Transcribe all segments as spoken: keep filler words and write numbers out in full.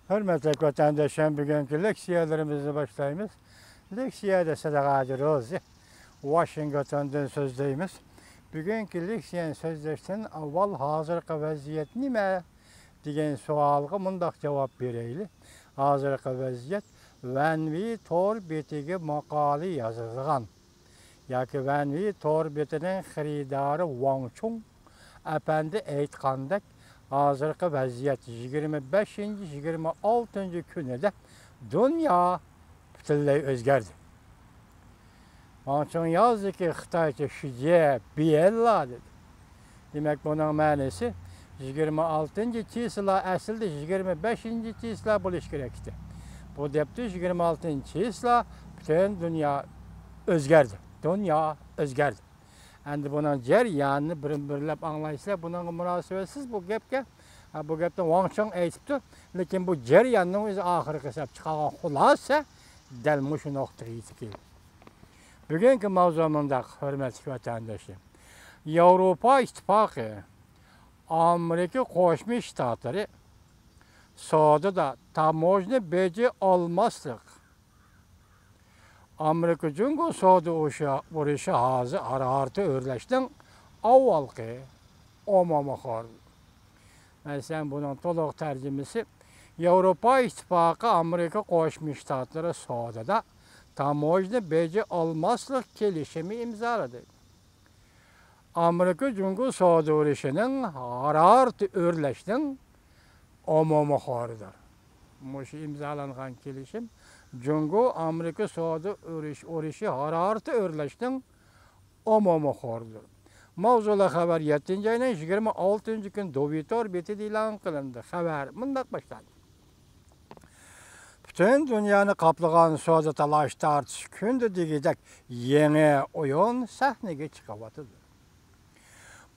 ھۆرمەتلىك ۋەتەنداشلار، بۈگۈنكى لېكسىيەلىرىمىزنى باشلايمىز. لېكسىيەدە سەدىغاجى روزى، ۋاشىنگتوندىن سۆزلەيمىز. بۈگۈنكى لېكسىيەنى سۆزلەشتىن ئاۋۋال ھازىرقى ۋەزىيەت نېمە دېگەن سوئالغا مۇنداق جاۋاب بېرەيلى. ھازىرقى ۋەزىيەت ۋەنۋى تور بېتىگە ماقالە يازىدىغان ياكى ۋەنۋى تور بېتىنىڭ خېرىدارى ۋاڭ چۇڭ ئەپەندى ئېيتقاندەك، ھازىرقى ۋەزىيەت يىگىرمە بەشىنچى، يىگىرمە ئالتىنچى كۈنىدە دۇنيا پۈتۈنلەي ئۆزگەردى. ۋاڭ چۇڭ يازدىكى خىتايچە شىجيە بىيەنلا دېدى. دېمەك، بۇنىڭ مەنىسى يىگىرمە ئالتىنچى چىسلا ئەسلىدە يىگىرمە بەشىنچى چىسلا بولۇش كېرەك ئىدى. بۇ دەپتۇ يىگىرمە ئالتىنچى چىسلا پۈتۈن دۇنيا ئۆزگەردى. دۇنيا ئۆزگەردى. ئەمدى بۇنىڭ جەريانىنى بىر-بىرلەپ ئاڭلايسىلەر. بۇنىڭغا مۇناسىۋەتسىز بۇ گەپكە. ھە، بۇ گەپنى ۋاڭ چۇڭ ئېيتىپتۇ. لېكىن بۇ جەرياننىڭ ئۆزى ئاخىرقى ھېساب چىقارغان خۇلاسە دەل مۇشۇ نۇقتىغا يېتىپ كېلىدۇ. بۈگۈنكى ماۋزۇ مۇنداق، ھۆرمەتلىك ۋەتەنداشلىرىم. ياۋروپا ئىتتىپاقى، ئامېرىكا قوشما شتاتلىرى سودىدا تاموژنا بېجى ئالماسلىق، ئامېرىكا جۇڭگو سودا ئۇرۇشى، ئۇرۇشى ھازىر ھارارىتى ئۆرلەشنىڭ ئاۋۋالقى ئومۇمىي خورى. مەسىلەن، بۇنىڭ تولۇق تەرجىمىسى، ياۋروپا ئىتتىپاقى ئامېرىكا قوشما شتاتلىرى سودىدا تاموژنا بېجى ئالماسلىق كېلىشىمى ئىمزالىدى. ئامېرىكا جۇڭگو سودا ئۇرۇشىنىڭ ھارارىتى ئۆرلەشنىڭ ئومۇمىي خورىدۇر. مۇشۇ ئىمزالانغان كېلىشىم جۇڭگو ئامېرىكا سودا ئۇرۇش-، ئۇرۇشى ھارارىتى ئۆرلەشنىڭ ئومۇمىي خورىدۇر. ماۋزۇلۇق خەۋەر يەتتىنچى ئاينىڭ يىگىرمە ئالتىنچى كۈنى دوۋى تور بېتىدە ئېلان قىلىندى. خەۋەر مۇنداق باشلاندى. پۈتۈن دۇنيانى قاپلىغان سودا تالاش-تارتىش كۈندە دېگۈدەك يېڭى ئويۇن سەھنىگە چىقىۋاتىدۇ.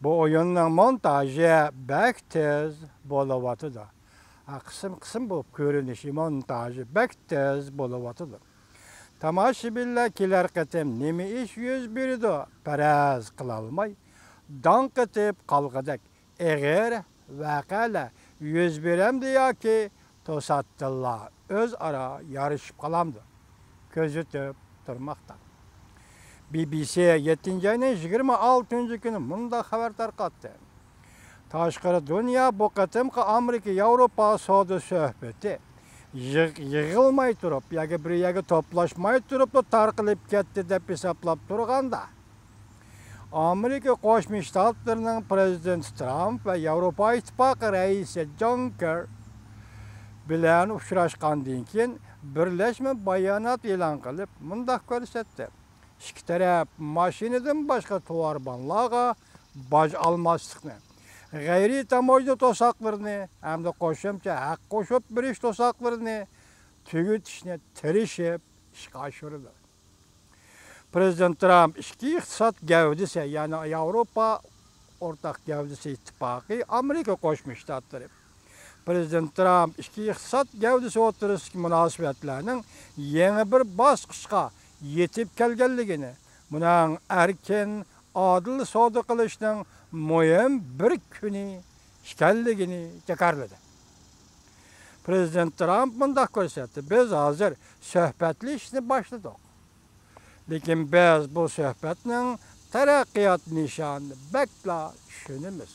بۇ ئويۇننىڭ مونتاژى بەك تېز بولۇۋاتىدۇ. ھە، قىسىم-قىسىم بولۇپ كۆرۈنۈشى، مونتاژى بەك تېز بولۇۋاتىدۇ. تاماشىبىنلار كېلەر قېتىم نېمە ئىش يۈز بېرىدۇ، پەرەز قىلالماي، داڭ قېتىپ قالغۇدەك ئېغىر ۋەقەلەر يۈز بېرەمدۇ ياكى توساتتىنلا ئۆزئارا يارىشىپ قالامدۇ؟ كۆزىتىپ تۇرماقتا. بى بى سى يەتتىنچى ئاينىڭ يىگىرمە ئالتىنچى كۈنى مۇنداق خەۋەر تارقاتتى. تاشقىرى دۇنيا بۇ قېتىمقى ئامېرىكا-ياۋروپا سودا سۆھبىتى يىغ-، يىغىلماي تۇرۇپ ياكى بىر يەرگە توپلاشماي تۇرۇپلا تارقىلىپ كەتتى دەپ ھېسابلاپ تۇرغاندا، ئامېرىكا قوشما شتاتلىرىنىڭ پىرېزىدېنتى ترامپ ۋە ياۋروپا ئىتتىپاقى رەئىسى جونكېر بىلەن ئۇچراشقاندىن كېيىن، بىرلەشمە بايانات ئېلان قىلىپ، مۇنداق كۆرسەتتى: ئىككى تەرەپ ماشىنىدىن باشقا تاۋاربانلارغا باج ئالماسلىقنى، غەيرىي تاموژنا توساقلىرىنى ھەمدە قوشۇمچە ھەق قوشۇپ بېرىش توساقلىرىنى تۈگىتىشنى تىرىشىپ ئىشقا ئاشۇرىدۇ. پىرېزىدېنت ترامپ ئىككى ئىقتىساد گەۋدىسى، يەنى ياۋروپا ئورتاق گەۋدىسى ئىتتىپاقى، ئامېرىكا قوشما شتاتلىرى. پىرېزىدېنت ترامپ ئىككى ئىقتىساد گەۋدىسى ئوتتۇرىسىدىكى مۇناسىۋەتلەرنىڭ يېڭى بىر باسقۇچقا يېتىپ كەلگەنلىكىنى، بۇنىڭ ئەركىن، ئادىل سودا قىلىشنىڭ مۇھىم بىر كۈنى ئىكەنلىكىنى جاكارلىدى. پىرېزىدېنت ترامپ مۇنداق كۆرسەتتى: بىز ھازىر سۆھبەتلىشىشنى باشلىدۇق. لېكىن بىز بۇ سۆھبەتنىڭ تەرەققىيات نىشانىنى بەكلا چۈشىنىمىز.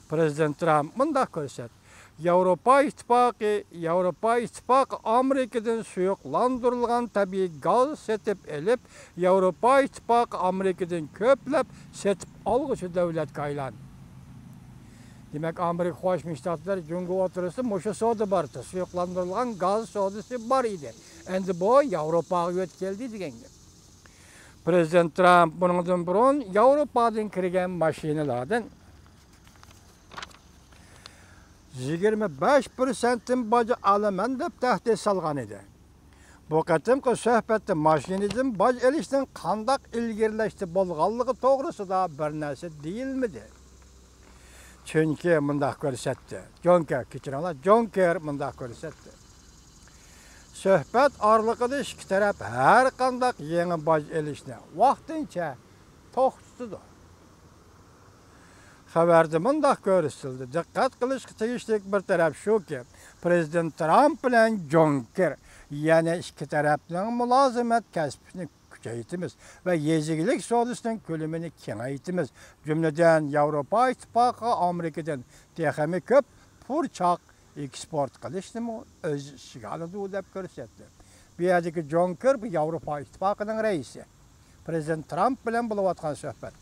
پىرېزىدېنت ترامپ مۇنداق كۆرسەتتى: ياۋروپا ئىتتىپاقى، ياۋروپا ئىتتىپاقى ئامېرىكىدىن سۇيۇقلاندۇرۇلغان تەبىئىي گاز سېتىپ ئېلىپ، ياۋروپا ئىتتىپاقى ئامېرىكىدىن كۆپلەپ سېتىپ ئالغۇچى دۆلەتكە ئايلاندى. دېمەك، ئامېرىكا قوشما شتاتلىرى جۇڭگو ئوتتۇرىسىدا مۇشۇ سودا بار ئىدى، سۇيۇقلاندۇرۇلغان گاز سودىسى بار ئىدى. ئەمدى بۇ ياۋروپاغا يۆتكەلدى دېگەن گەپ. پىرېزىدېنت ترامپ بۇنىڭدىن بۇرۇن ياۋروپادىن كىرگەن ماشىنىلاردىن يىگىرمە بەش پىرسەنتتىن باج ئالىمەن دەپ تەھدىت سالغان ئىدى. بۇ قېتىمقى سۆھبەتتە ماشىنىدىن باج ئېلىشنىڭ قانداق ئىلگىرىلەشتە بولغانلىقى توغرىسىدا بىر نەرسە دېيىلمىدى. چۈنكى مۇنداق كۆرسەتتى. جونكېر، كەچۈرۈڭلار، جونكېر مۇنداق كۆرسەتتى. سۆھبەت ئارىلىقىدا ئىككى تەرەپ ھەر قانداق يېڭى باج ئېلىشنى ۋاقتىنچە توختىتىدۇ. خەۋەردە مۇنداق كۆرسىتىلدى، دىققەت قىلىشقا تېگىشلىك بىر تەرەپ شۇكى، پىرېزىدېنت ترامپ بىلەن جون كېر يەنە ئىككى تەرەپنىڭ مۇلازىمەت كەسپىنى كۈچەيتىمىز ۋە يېزا ئىگىلىك سودىسىنىڭ كۆلىمىنى كېڭەيتىمىز. جۈملىدىن، ياۋروپا ئىتتىپاقىغا ئامېرىكىدىن تېخىمۇ كۆپ پۇرچاق ئېكسپورت قىلىشنىمۇ ئۆز ئىچىگە ئالىدۇ، دەپ كۆرسەتتى. بۇ يەردىكى جون كېر، بۇ ياۋروپا ئىتتىپاقىنىڭ رەئىسى. پىرېزىدېنت ترامپ بىلەن بولۇۋاتقان سۆھبەت.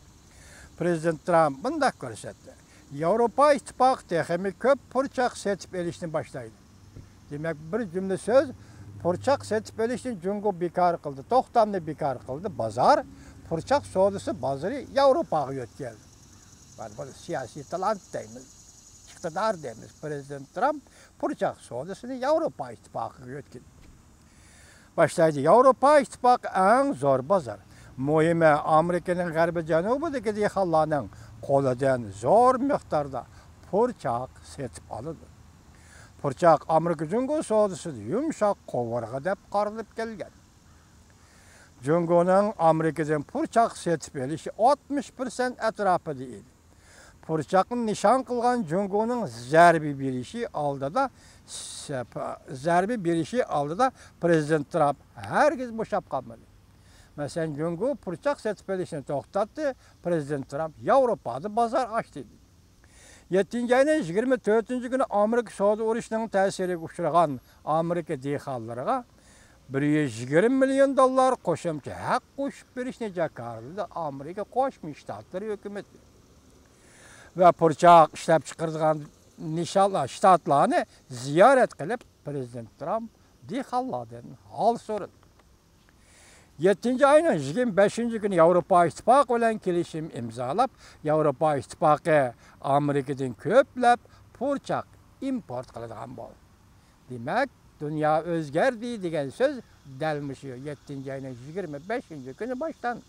پىرېزىدېنت ترامپ مۇنداق كۆرسەتتى، ياۋروپا ئىتتىپاقى تېخىمۇ كۆپ پۇرچاق سېتىپ ئېلىشنى باشلايدۇ. دېمەك، بىر جۈملە سۆز، پۇرچاق سېتىپ ئېلىشنى جۇڭگو بىكار قىلدى، توختامنى بىكار قىلدى، بازار، پۇرچاق سودىسى بازىرى ياۋروپاغا يۆتكەلدى. مانا بۇنى سىياسىي تالانت دەيمىز، ئىقتىدار دەيمىز. پىرېزىدېنت ترامپ پۇرچاق سودىسىنى ياۋروپا ئىتتىپاقىغا يۆتكىدى. باشلايدۇ. ياۋروپا ئىتتىپاقى ئەڭ زور بازار. مۇھىمى، ئامېرىكىنىڭ غەربىي جەنۇبىدىكى دېھقانلارنىڭ قولىدىن زور مىقداردا پۇرچاق سېتىپ ئالىدۇ. پۇرچاق ئامېرىكا جۇڭگو سودىسىدا يۇمشاق قوۋۇرغا دەپ قارىلىپ كەلگەن. جۇڭگونىڭ ئامېرىكىدىن پۇرچاق سېتىپ ئېلىشى ئاتمىش پىرسەنت ئەتراپىدا ئىدى. پۇرچاقنى نىشان قىلغان جۇڭگونىڭ زەربە بېرىشى ئالدىدا، زەربە بېرىشى ئالدىدا پىرېزىدېنت ترامپ ھەرگىز بوشاپ قالمىدى. مەسىلەن، جۇڭگو پۇرچاق سېتىپ ئېلىشنى توختاتتى، پىرېزىدېنت ترامپ ياۋروپادا بازار ئاچتى. يەتتىنچى ئاينىڭ يىگىرمە تۆتىنچى كۈنى ئامېرىكا سودا ئۇرۇشىنىڭ تەسىرىگە ئۇچرىغان ئامېرىكا دېھقانلىرىغا بىر يۈز يىگىرمە مىليون دوللار قوشۇمچە ھەق قوشۇپ بېرىشنى جاكارلىدى ئامېرىكا قوشما شتاتلىرى ھۆكۈمىتى. ۋە پۇرچاق ئىشلەپچىقىرىدىغان نىشانلار، شتاتلارنى زىيارەت قىلىپ، پىرېزىدېنت ترامپ دېھقانلاردىن ھال سورىدى. يەتتىنچى ئاينىڭ يىگىرمە بەشىنچى كۈنى ياۋروپا ئىتتىپاقى بىلەن كېلىشىم ئىمزالاپ، ياۋروپا ئىتتىپاقى ئامېرىكىدىن كۆپلەپ پۇرچاق ئىمپورت قىلىدىغان بولدى. دېمەك، دۇنيا ئۆزگەردى دېگەن سۆز دەل مۇشۇ يەتتىنچى ئاينىڭ يىگىرمە بەشىنچى كۈنى باشلاندى.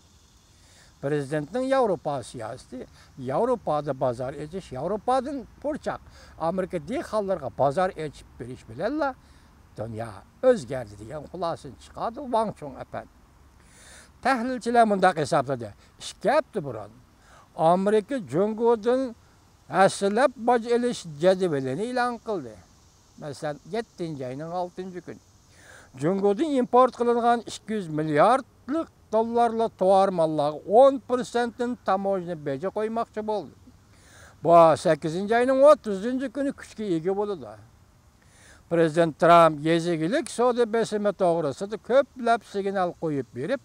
پىرېزىدېنتنىڭ ياۋروپا سىياسىتى، ياۋروپادا بازار ئېچىش، ياۋروپادىن پۇرچاق ئامېرىكا دېھقانلىرىغا بازار ئېچىپ بېرىش بىلەنلا دۇنيا ئۆزگەردى دېگەن خۇلاسىنى چىقاردى ۋاڭ چۇڭ ئەپەندى. تەھلىلچىلەر مۇنداق ھېسابلىدى، ئىككى ھەپتە بۇرۇن ئامېرىكا جۇڭگودىن ھەسسىلەپ باج ئېلىش جەدۋىلىنى ئېلان قىلدى. مەسىلەن، يەتتىنچى ئاينىڭ ئالتىنچى كۈنى جۇڭگودىن ئىمپورت قىلىنغان ئىككى يۈز مىلياردلىق دوللارلىق تاۋار ماللارغا ئون پىرسەنتتىن تاموژنا بېجى قويماقچى بولدى. بۇ سەككىزىنچى ئاينىڭ ئوتتۇزىنچى كۈنى كۈچكە ئىگە بولىدۇ. پىرېزىدېنت ترامپ يېزا ئىگىلىك سودا بېسىمى توغرىسىدا كۆپلەپ سىگنال قويۇپ بېرىپ،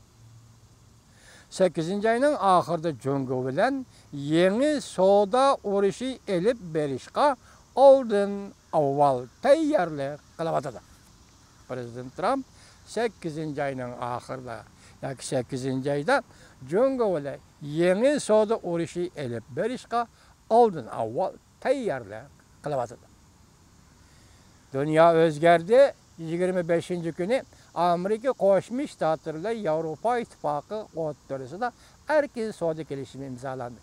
سەككىزىنچى ئاينىڭ ئاخىرىدا جۇڭگو بىلەن يېڭى سودا ئۇرۇشى ئېلىپ بېرىشقا ئالدىن ئاۋۋال تەييارلىق قىلىۋاتىدۇ. پىرېزىدېنت ترامپ سەككىزىنچى ئاينىڭ ئاخىرىدا ياكى سەككىزىنچى ئايدا جۇڭگو بىلەن يېڭى سودا ئۇرۇشى ئېلىپ بېرىشقا ئالدىن ئاۋۋال تەييارلىق قىلىۋاتىدۇ. دۇنيا ئۆزگەردى. يىگىرمە بەشىنچى كۈنى ئامېرىكا قوشما شتاتلىرى بىلەن ياۋروپا ئىتتىپاقى ئوتتۇرىسىدا ئەركىن سودا كېلىشىمى ئىمزالاندى.